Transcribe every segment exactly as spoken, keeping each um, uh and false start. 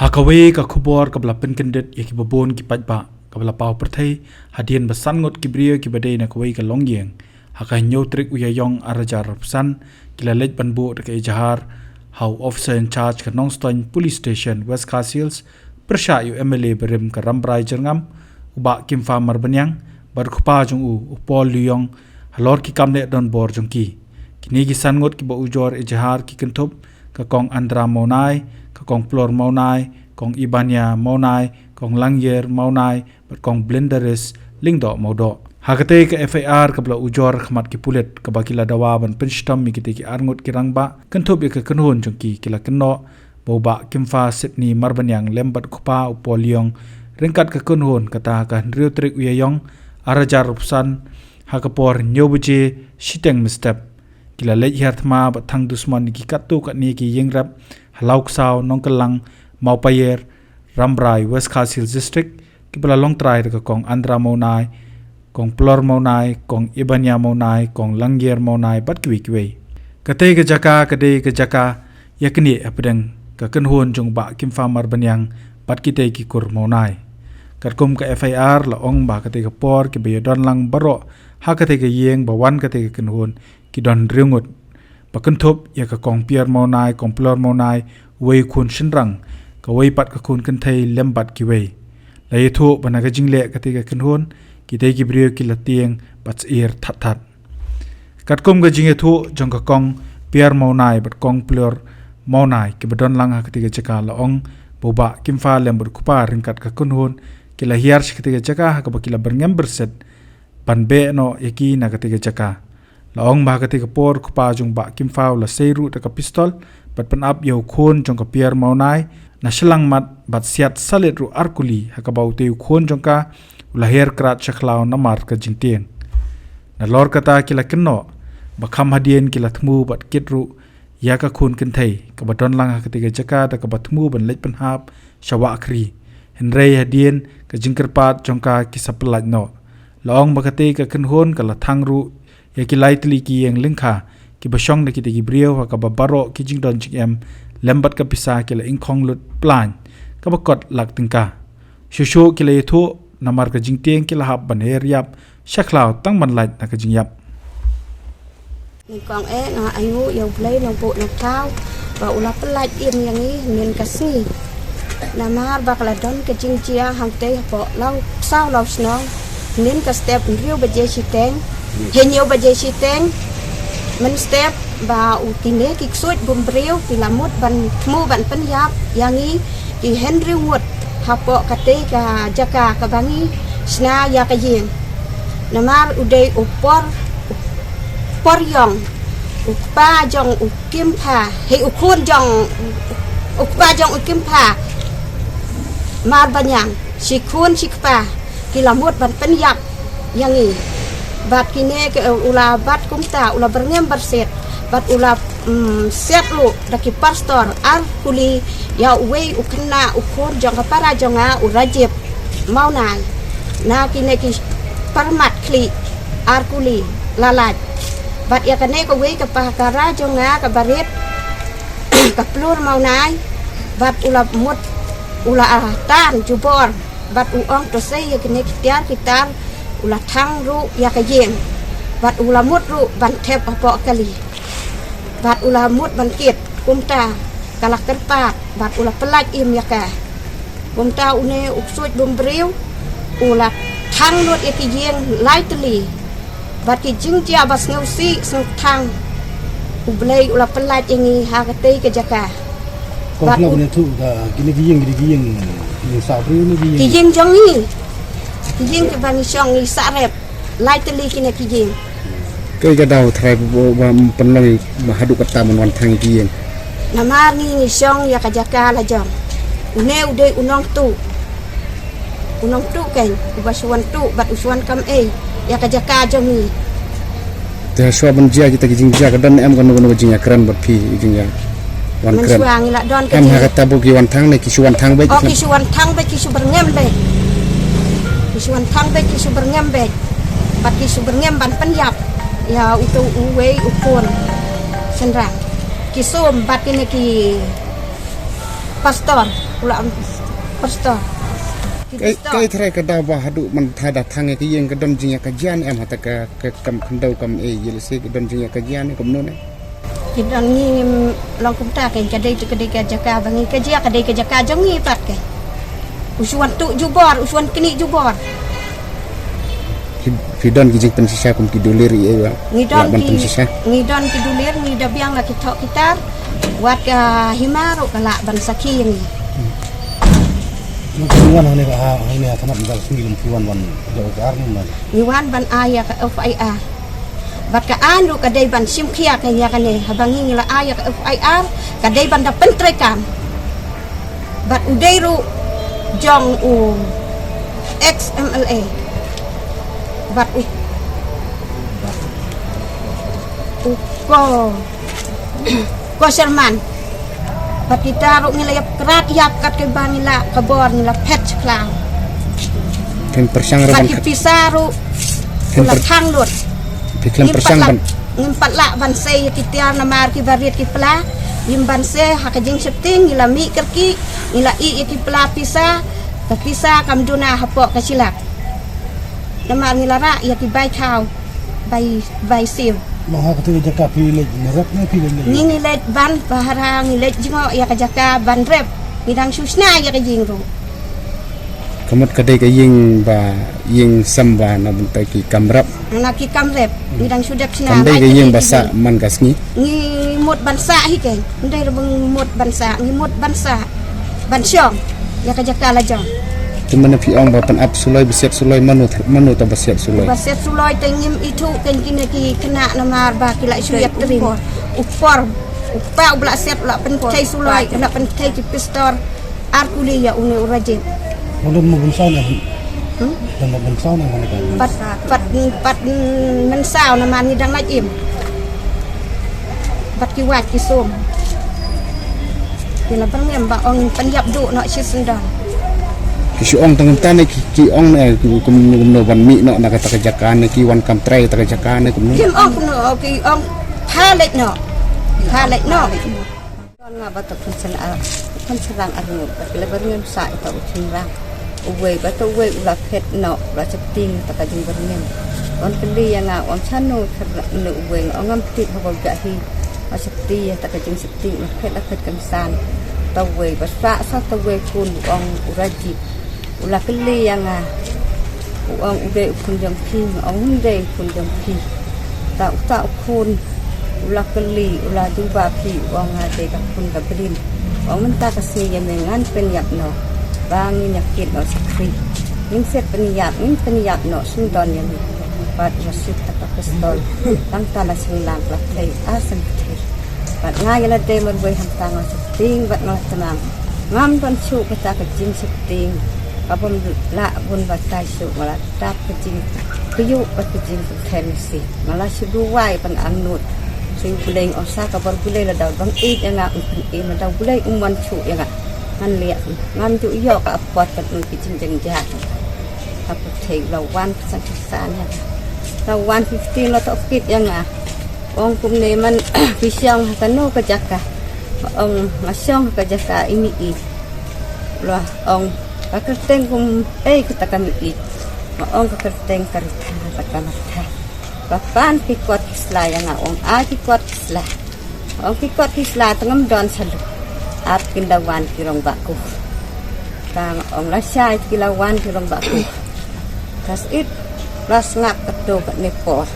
Ha kawei ka khubor kaba la pynkyndit ïa kiba bun ki paidbah, kaba la paw pyrthei hadien ba san ngut ki briew kiba dei na kawei ka longïing ha ka hynñiew tarik u Ïaïong ar hajar arphew san ki la leit ban buh da ka ejahar ha u officer in charge ka Nongstoiñ Police Station, West Khasi Hills, pyrshah ïa u M L A barim ka Rambrai Jyrngam, u Bah Kimfa Marbaniang, bad u kpa jong u, u Paul Liong, halor ki kam leh donbor jong ki. Kine ki san ngut kiba ujor ejahar ki kynthup ka Kong Andra Mawnai, ka Kong Plor Mawnai, Kong Ibania Mawnai, Kong Langyer Mawnai, bad Kong Blindaris Lyngdoh Mawdoh. Ha katei ka F I R kaba la ujor ha khmat ki pulit, kaba ki la dawa ban pynshitom ïa kitei ki ar ngut ki rangbah, kynthup ïa ka kynhun jong ki, ki la kynnoh ba u Bah Kimfa Sydney Marbaniang lem bad u kpa u Paul Liong, ryngkat ka kynhun, kata ha ka hynriew tarik u Ïaïong ar hajar arphew san, ha ka por hynñiew baje shiteng mynstep, ki la leit hiar thma bad thang dusmon ïa ki katto katne ki ïing rep ha Lawksaw, Nongkylang, Mawpayer, Rambrai, West Khasi Hills District, kiba la long trai da ka Kong Andra Mawnai, Kong Plor Mawnai, Kong Ibania Mawnai, Kong Langyer Mawnai, bad kiwei kiwei. Katei ka jaka ka dei ka jaka ïaknieh hapdeng ka kynhun jong u Bah Kimfa Marbaniang bad kitei ki kur Mawnai. Katkum ka F I R la ong ba katei ka por kiba ïadon lang baroh ha katei ka ïing ba wan katei ka kynhun ki don hynriew ngut, ba kynthup ïa ka Kong Pier Mawnai, Kong Plor Mawnai, uwei u khun shynrang, kawei pat ka khun kynthei lem bad kiwei. La ïathuh ba na ka jingleh katei ka kynhun, kitei ki briew ki la tieng bad sheptieng that that. Katkum ka jingïathuh jong ka Kong Pier Mawnai bad Kong Plor Mawnai, kiba don lang ha katei ka jaka, la ong ba u Bah Kimfa lem bad u kpa ryngkat ka kynhun ki la hiar sha katei ka jaka ha kaba ki la byrngem byrsit ban beh noh ïa ki na katei ka jaka. La ong ba ha katei ka por u kpa jong u Bah Kimfa u la sei ruh da ka pistol bad pynap ïa u khun jong ka Pier Mawnai na shyllangmat bad siat salit ruh ar kuli, ha kaba utei u khun jong ka u la her krad sha khlaw namar ka jingtieng. Nalor kata ki la kynnoh ba kham hadien ki la thmu bad kit ruh ïa ka khun kynthei kaba don lang ha katei ka jaka da kaba thmu ban leit pynhap sha Wahkhri. Hynrei hadien ka jingkyrpad jong ka ki sa pyllait noh. La ong ba katei ka kynhun ka la thang ruh ïa ki lai tylli ki ïing lyngkha kiba shong da kitei ki briew, ha kaba baroh ki jingdon jingem lem bad ka pisa ki la ingkhong lut plaiñ kaba kot lak tyngka. Shuh shuh ki la ïathuh namar ka jingtieng ki la hap ban her ïap sha khlaw tang ban lait na ka jingïap. Nyngkong eh nga ainguh ïa U Blei Nongbuh Nongthaw ba u la pyllait im ïa ngi hynnin ka sngi. Namar ba ka la don ka jingjia hangtei hapoh Lawksaw Lawshnong hynnin ka step hynriew baje shiteng, hynñiew baje shiteng mynstep, ba u kine ki ksuid bymbriew ki la mut ban thmu ban pynïap ïa ngi ki hynriew ngut hapoh katei ka jaka kaba ngi shna ïa ka ïing. Namar u dei u Por, u Por Ïong, u kpa jong u Kimfa, hei, u khun jong, u kpa jong u Kimfa Marbaniang, shi khun shi kpa, ki la mut ban pynïap ïa ngi. Bad kine ki, u la bat kumta, u la byrngem byrsit bad u la, mm, siat ruh da ki pastor ar kuli ïa uwei u khynnah u khun jong ka para jong nga, u Rajib Mawnai, na kine ki parmat khlieh ar kuli la lait. Bad ïa kane kawei ka para jong nga kaba rit, ka Plur Mawnai, bad u la mut, u la, ah, tan jubor bad u ong to sei ïa kine ki tiar ki tar, u la thang ruh ïa ka ïing bad u la mut ruh ban thep hapoh kali. Bad u la mut ban kit, kumta ka la kyrpad bad u la pyllait im ïa ka. Kumta une u ksuid bymbriew u la thang lut ïa ki ïing lai tylli. Bad ki jingjia ba sngewsih sngewthang, U Blei u la pyllait ïa ngi ha katei ka jaka. Kong, bad khlem u ne tu da kine ki ïing, kine ki ïing, ki ïing sah briew ne ki ïing? Ki ïing jong ngi. Ki ïing kiba ngi shong ngi sah rep. Lai tylli kine ki ïing. Kaei ka daw trai ba, ba pynlong ba haduh katta ban wan thang ïa ki ïing? Namar ngi ngi shong ïa ka jaka la jong. Une u dei u nongtuh. U nongtuh kein, uba shu wan tuh bad u shu wan kam ei ïa ka jaka jong ngi. Te shuwa ban jia kita ki jingjia, ka don em kano kano ka jingïakren bad phi, jingïawan kren? Mynshuwa ngi la don ka jing- Em ha kata ba ki wan thang ne ki shu wan thang beit? Oh, ki shu wan thang beit, ki shu byrngem beit. Ki shu wan thang beit, ki shu byrngem beit. Bad ki shu byrngem ban pynïap ïa uto uwei u khun shynrang. Ki sum bad kine ki pastor. Pula am pastor. Ki Kai pastor. Kai trai ka daw ba haduh man thai da thang ka ïing ka don jingïa ka jian em hata ka ka kam khyndew kam e ïa lese ka don jingïa ka jian kumno ne. Ki don ngi ngim long kumta ka ka dei tu ka dei ka jaka ba ngi ka jia ka dei ka jaka jong ngi pat ka. U shuan tu jubor, u shuan kni jubor. Ki, ki don ki jingpynshisha kum ki dulir i ewa. Ngi don ki, ngi don ki dulir, ngi da biang la ki thok kitar. Wat ka hima ruh ka lah ban sakhi ïa ngi. Ngi wan hangne ka ha, hangne ha thanat ngi dal sngi lum ki wan wan da u ar ngi man. Ngi wan ban ai ïa ka F I R. Bad ka an ruh ka dei ban shim khia ka ïa kane haba ngi ngi la ai ïa ka F I R ka dei ban da pyntreikam. Bad u dei ruh jong u ex M L A. Bad u u ko ko Sherman. Bad kita ruh ngi la ïap krat ïap kat ke ba ngi la ka bor ngi la phet chklang. Phin pyrshang ruh ban ki pisa ruh. Phin la thang lut. Phi khlem pyrshang ban ngim pat lah ban sei ïa ki tiar namar ki barit ki pla. Ngim ban sei ha ka jingshepting ngi la mih kyrki ngi la ih ïa ki pla pisa. Ka pisa kam duna hapoh ka shilak. Namar ngi la rah ïa ki bai khaw bai bai siew. Long ha kata ka jaka phi leit na rep ne phi leit? Ngi ngi leit ban pahara ngi leit jngoh ïa ka jaka ban rep. Ngi dang shu shna ïa ka jing ruh. Ka mut ka dei ka ïing ba ïing sem ba na bynta ki kam rep. Na ki kam rep ngi dang shu dep shna. Kam dei ka ïing ba sah man ka sngi. Ngi mut ban sah hi keng. Ndai ruh ba ngi mut ban sah ngi mut ban sah. Ban shong ïa ka jaka la jong. Te mano phi ong ba pynap suloi ba siat suloi mano mano ta ba siat suloi. Ba siat suloi te ngim ithuh keng kine ki khynnah namar ba ki la shu ïa trim. U por u pa u ba la siat u la pynthei suloi u la pynthei ki pistor. Ar kuli ïa une u Rajib. Mano mo bun saw ne. Hmm? Dan mo bun saw ne mano ka. Pat pat pat mynsaw namar ngi dang lait im. Bad ki wait ki sum. Ki la byrngem ba ong pynïap duh noh shi syndon. Ki shu ong tang kumta ne ki ong ne kum kumno ban mih noh na kata ka jaka ne ki wan kam trai kata ka jaka ne kumno. Kim ong kumno ki ong pha leit noh. Pha leit noh. Don nga ba ta khun syrang ar khun syrang ar ngut ba ki la byrngem sa ita u syrang. Uwei ba ta uwei u la phet noh u la shepting ta ka jingbyrngem. Wan kylli ïa nga wan shano syrang ne uwei nga ong ngam tip haba u jah hi. Ba shepti ïa ta ka jingshepting u la phet la phet kynsan. Ta uwei ba sa sa ta uwei khun u ong u Rajib. U la kylli ïa nga. U ong u dei u khun jong phi nga ong un dei u khun jong phi. Ta u ta u khun u la kylli u la duba phi u ong nga dei ka khun ka brin. U ong mynta ka sngi ïa me ngan pynïap noh ba ngin ïa kit noh shakri. Ngin set pynïap ngin pynïap noh sngewdon ïa me. Bad u la suk ta ka pistol tang ta la sngewlang la thei a sngewthei. Bad nga ïa la dei marwei hangta nga la shepting bad nga la tnang. Ngam don shuh kata ka jingshepting. Ka bym lah bun batai shuh nga la dap ka jingkyiuh bad ka jingpynkhem ïa si. Nga la shu duwai ban angnud. Shu U Blei nga ong sa ka bor U Blei la daw dang ïeit ïa nga, U Blei, la daw U Blei um wan shuh ïa nga. Ngan leh ngam ju ïoh ka apot bad un ki jingjynjar. Ka pyrthei la wan ka san ka san ïa nga. La wan fifteen la tohkit ïa nga. Ong kumne man phi shong ha kano ka jaka. Ong nga shong ha ka jaka i mei. La ong ka kyrteng kum ei kata ka mei. Nga ong ka kyrteng ka Ritha kata ka Martha. Ba pan ki kot ki sla ïa nga ong a ki kot ki sla. Ong ki kot ki sla tang ngam don salu. Ap kin da wan ki rong baku. Tang ong la shai ki la wan ki rong baku. Ka sit la sngap kato katne por.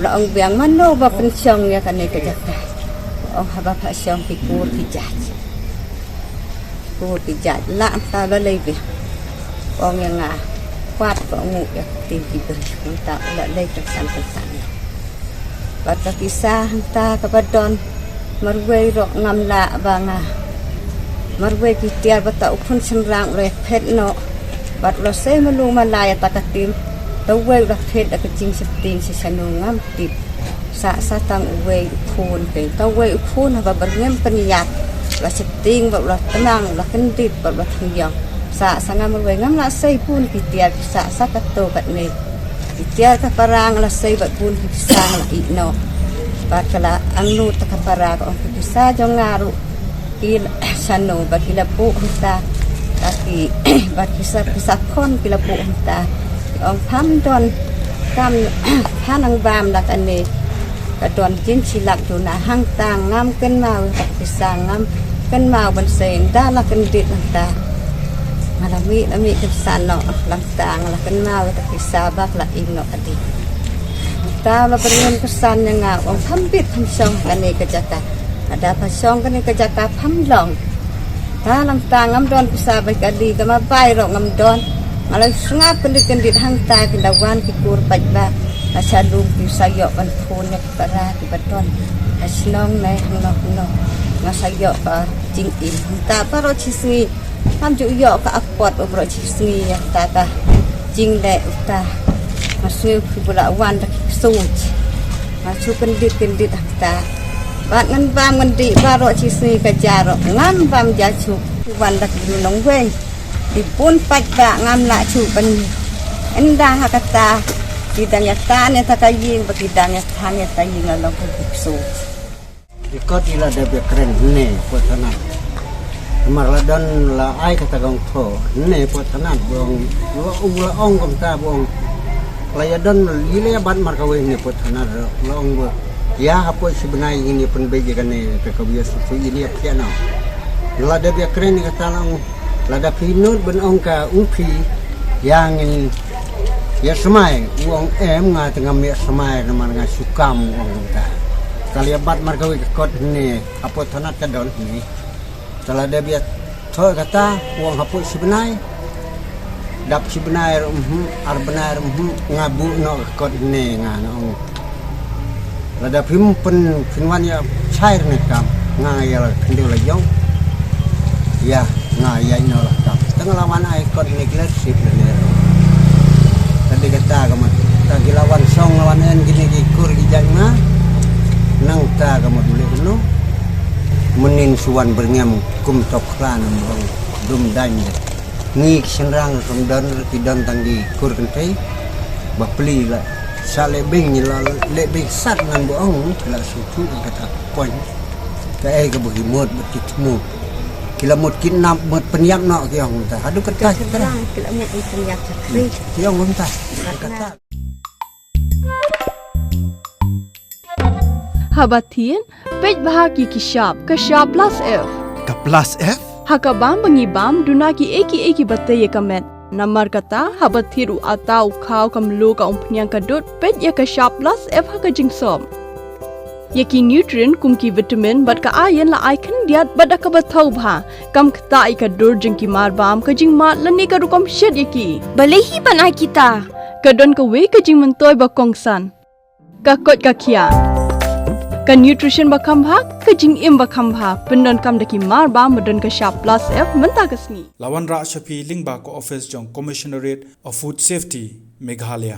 La ong biang mano ba pynshong ïa kane ka jaka. Ong haba pha shong ki kur ki jait. Kur ki jait la ta la lei biang. Ong ïa nga kwat ba ngu ïa ka tin ki bri. Ong ta la lei ka san ka san. Bad ka pisa hangta kaba don marwei ruh ngam lah ba nga. Marwei ki tiar ba ta u khun shynrang u la phet noh. Bad u la sei malu malai ïa ta ka tim. Ta uwei u la phet da ka jingshepting shisha no ngam tip. Sa sa tang uwei u khun peit. Ta uwei u khun haba byrngem pynïap. U la shepting bad u la tnang u la kyndit bad u la thngiang. Sa sa ngam marwei ngam lah sei bun ki tiar sa sa kato katne. Ki tiar ka para nga la sei bad bun ki pisa nga la ïeh noh. Bad ka la angnud ta ka para ka ong ki pisa jong nga ruh. Ki shano ba ki la buh hangta, ba ki, ba ki sa, ki sa khon ki la buh hangta. Ong pham don kam pha nang bam la kane. Ka don jin chi lak duna hangta ngam kynmaw, ba ki sa ngam kynmaw ban sei da la kyndit hangta. Nga la mih, la mih kynsan noh, lam ta nga la kynmaw, ta ki sa bak la im noh adi. Ta la berngen kynsan ïa nga, ong pham bit pham shong kane ka jaka. Ada pha shong kane ka jaka pham long. Ta lang ta ngam don pisa ba ka li ka ma bai ro ngam don. Nga la sngap kyndit kyndit hangta ki da wan ki kur paidbah. Nga sa lum ki sa ïoh ban phone ïa ki para ki ba don ha shnong ne hangno hangno. Nga sa ïoh ka jingim hangta baroh shi sngi. Ngam ju ïoh ka apot u baroh shi sngi ïa kata ka jingleh uta. Nga sngew ki ba la wan da ki ksuid. Nga shu kyndit kyndit hangta. Bad ngan bam ngan dih baroh shi sngi ka jaroh ngam bam ja shu. Ki wan da ki nongwei. Ki bun paidbah ngam lah shu ban ynda ha kata. Ki dang ïa tan ïa ta ka ïing ba ki dang ïa tan ïa ta ïing la long ka ksuid. Ki kot i la dep ïa kren ne Port Thanad. Namar la don la ai kata ka ong tho ne Port Thanad ba ong, la ong, la ong kumta ba ong. La ïa don i la ïa bat markawei ne Port Thanad la ong ba ïa hapoh shi bnai ngin ïa pynbeit ïa kane ka kawiah sutu ïa phi na. La dep ïa kren ïa kata la ong. Lada phi nud ban ong ka u phi ïa ngin ïa smai, u ong em nga te ngam ïa smai namar nga shu kam, u ong kumta. Ka la ïa bat markawei ka kot ne hapoh Thanad ka don ne. Te lada bia thoh kata u ong hapoh shi bnai. Dap shi bnai ruh, mhm, ar bnai ruh, mhm, nga buh noh ka kot ne nga na ong. Lada phim pyn, phin wan ïa shai ne kam, nga ïa la khyndew la ïong. Ïa, nga ïa ino la kam. Tang la wan ai kot ne klet sip ne ne. Tadi kata ka mat. Ta ki la wan shong la wan en kine ki kur ki jait nga. Nang ta ka mat ule keno. Menin suwan berngem kum tok klan dum dang. Ngi ki shynrang ruh don ruh ki don tang ki kur kynthei. Ba pli la sa leh beiñ la leh beiñ sat ngan ba ong la shu tu ka kata point. Kaei kaba ki mut ba ki thmu. Ki la mut kidnap mut pynïap noh ki ong mynta. Haduh kata ki la mut pynïap shakri. Ki ong mynta. Kata. Haba thied, peit bha ki ki shap, ka shap plus F. Ka plus F? Ha ka bam ba ngi bam, duna kiei kiei kiba tei ïa ka met. Namar kata, haba thied u atta, u khaw, ka mluh, ka umphniang, ka dud, peit ïa ka shap plus F ha ka jingsop. Ïa ki nutrient kum ki vitamin bad ka iron la ai khyndiat bad da kaba thaw bha. Kam ktah ïa ka dur jong ki marbam, ka jingmad lane ka rukom shet ïa ki. Balei hi ban ai kita? Ka don kawei ka jingmyntoi ba kongsan. Ka koit ka khiah. Ka nutrition ba kham bha, ka jingim ba kham bha. Pyndonkam da ki marbam ba don ka shap plus F mynta ka sngi. La wanrah sha phi lyngba ka office jong Commissionerate of Food Safety, Meghalaya.